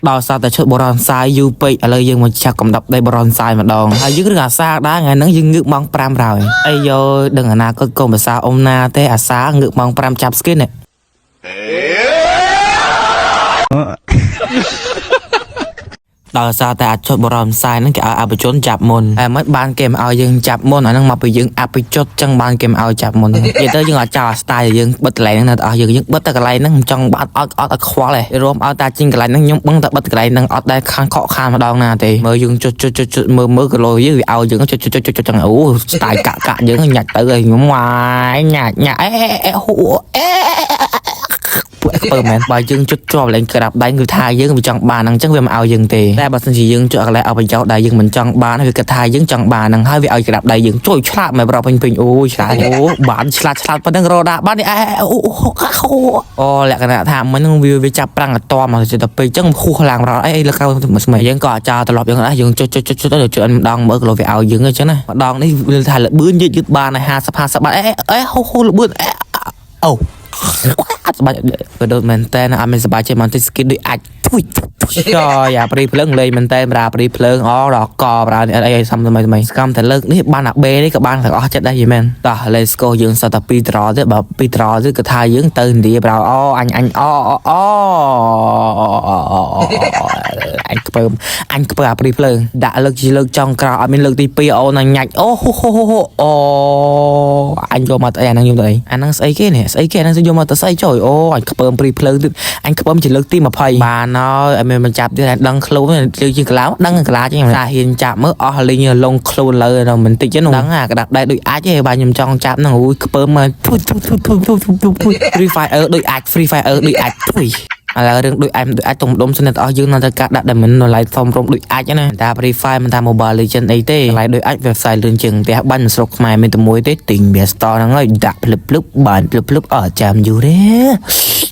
ដោយសារតែឈុតបរនសាយយូរពេកឥឡូវយើងមកឆាក់កំដប់ដីបរនសាយម្ដងហើយយើងរឿងអាសាដែរថ្ងៃហ្នឹងយើងងើបម៉ោង5ហើយអីយោដឹងអនាគតកុំភាសាអ៊ំណាទេអាសាងើបម៉ោង5ចាប់ skin នេះ ដោយសារតែអាចុតបរមសាយហ្នឹងគេឲ្យអភិជនចាប់មុនតែមិនបានគេមិនឲ្យយើងចាប់មុនអាហ្នឹងមកពីយើងអភិជនចឹងបានគេមិនឲ្យចាប់មុននិយាយទៅយើងអត់ចោលអា style ដែលយើងបិទកន្លែងហ្នឹងនៅតែអស់យើងយើងបិទតែកន្លែងហ្នឹងមិនចង់បាត់អត់អត់ឲ្យខ្វល់ទេរួមឲ្យតាជីងកន្លែងហ្នឹងខ្ញុំបឹងតែបិទកន្លែងហ្នឹងអត់ដែលខានខកខានម្ដងណាទេមើលយើងចុចចុចចុចចុចមើលមើលគីឡូយើងវាឲ្យយើងចុចចុចចុចចុចចឹងអូ style កាក់កាក់យើងញាច់ទៅហើយខ្ញុំម៉ាយញាច់ញាច់អេអេហូអេ ពួកខ្ពើមែនបើយើងជិតជាប់លេងក្រាបដៃគឺថាយើងវាចង់បានហ្នឹងអញ្ចឹងវាមិនឲ្យយើងទេតែបើសិនជាយើងជក់កន្លែងអប្រយោជន៍ដែលយើងមិនចង់បានវាគិតថាយើងចង់បានហ្នឹងហើយវាឲ្យក្រាបដៃយើងជួយឆ្លាតមែនប្រពេញពេញអូយឆ្លាតអូបានឆ្លាតឆ្លាតប៉ុណ្្នឹងរដាបាននេះអេអូអូលក្ខណៈថាមិញហ្នឹងវាវាចាប់ប្រាំងអត់តមកទៅពេកអញ្ចឹងហួសឡើងរត់អីអីលើក្រោយស្មៃយើងក៏អាចត្រឡប់យើងដែរយើងចុចចុចចុចចុចទៅចុចម្ដងមើលក៏វាឲ្យយើងអញ្ចឹងណាម្ដងនេះវាថាលបឿនយឺតយឺតបាន50 50បាត់អេអេហូហូលបឿនអូ អត់សប្បាយក៏ដូចមែនតើអត់មានសប្បាយចិត្តមកតិចស្គីដូចអាចធុយចយ៉ាព្រីភ្លើងលេងមែនតើប្រាព្រីភ្លើងអូដល់កប្រានេះអីអីសំថ្មីថ្មីស្កំតែលើកនេះបានអាបេនេះក៏បានទាំងអស់ចិត្តដែរយីមែនតោះ let's go យើងសតតែ2ត្រទៀតបើ2ត្រទៀតគឺថាយើងទៅឥណ្ឌាប្រអូអញអញអូអូអញខ្ពើមអញខ្ពើអាព្រីភ្លើងដាក់លើកជាលើកចុងក្រោយអត់មានលើកទី2អូនញ៉ាច់អូហូហូហូអូអញយកមកទៅអីអាហ្នឹងខ្ញុំទៅអីអាហ្នឹងស្អីគេនេះស្អីគេអាហ្នឹងយកមកទៅស្អីចុយអូអញខ្ពើមព្រីភ្លើងទៀតអញខ្ពើមជាលើកទី20បានហើយអត់មានបញ្ចាប់ទៀតដឹងខ្លួនលើជាងកន្លងដឹងកន្លាជាងថាហ៊ានចាប់មើលអស់លីងលងខ្លួនលើដល់មិនតិចទេដឹងអាក្តាប់ដៃដូចអាចទេបាទខ្ញុំចង់ចាប់ហ្នឹងអូយខ្ពើមមកធុយធុយធុយធុយធុយធុយធុយ Free Fire ដូចអាច Free Fire ដូចអាចធុយឥឡូវរឿងដូចអាចដូចអាចទុំដុំសិនតែអស់យើងនៅតែការដាក់ដែលមិនតម្លៃសមរម្យដូចអាចណាតា Free Fire មិនថា Mobile Legend អីទេតម្លៃដូចអាច website លឿនជាងផ្ទះបាញ់ស្រុកខ្មែរមានតែមួយទេទិញវា store ហ្នឹងហើយដាក់ភ្លឹបភ្លឹបបានភ្លឹបភ្លឹបអត់ចាំយូរទេ។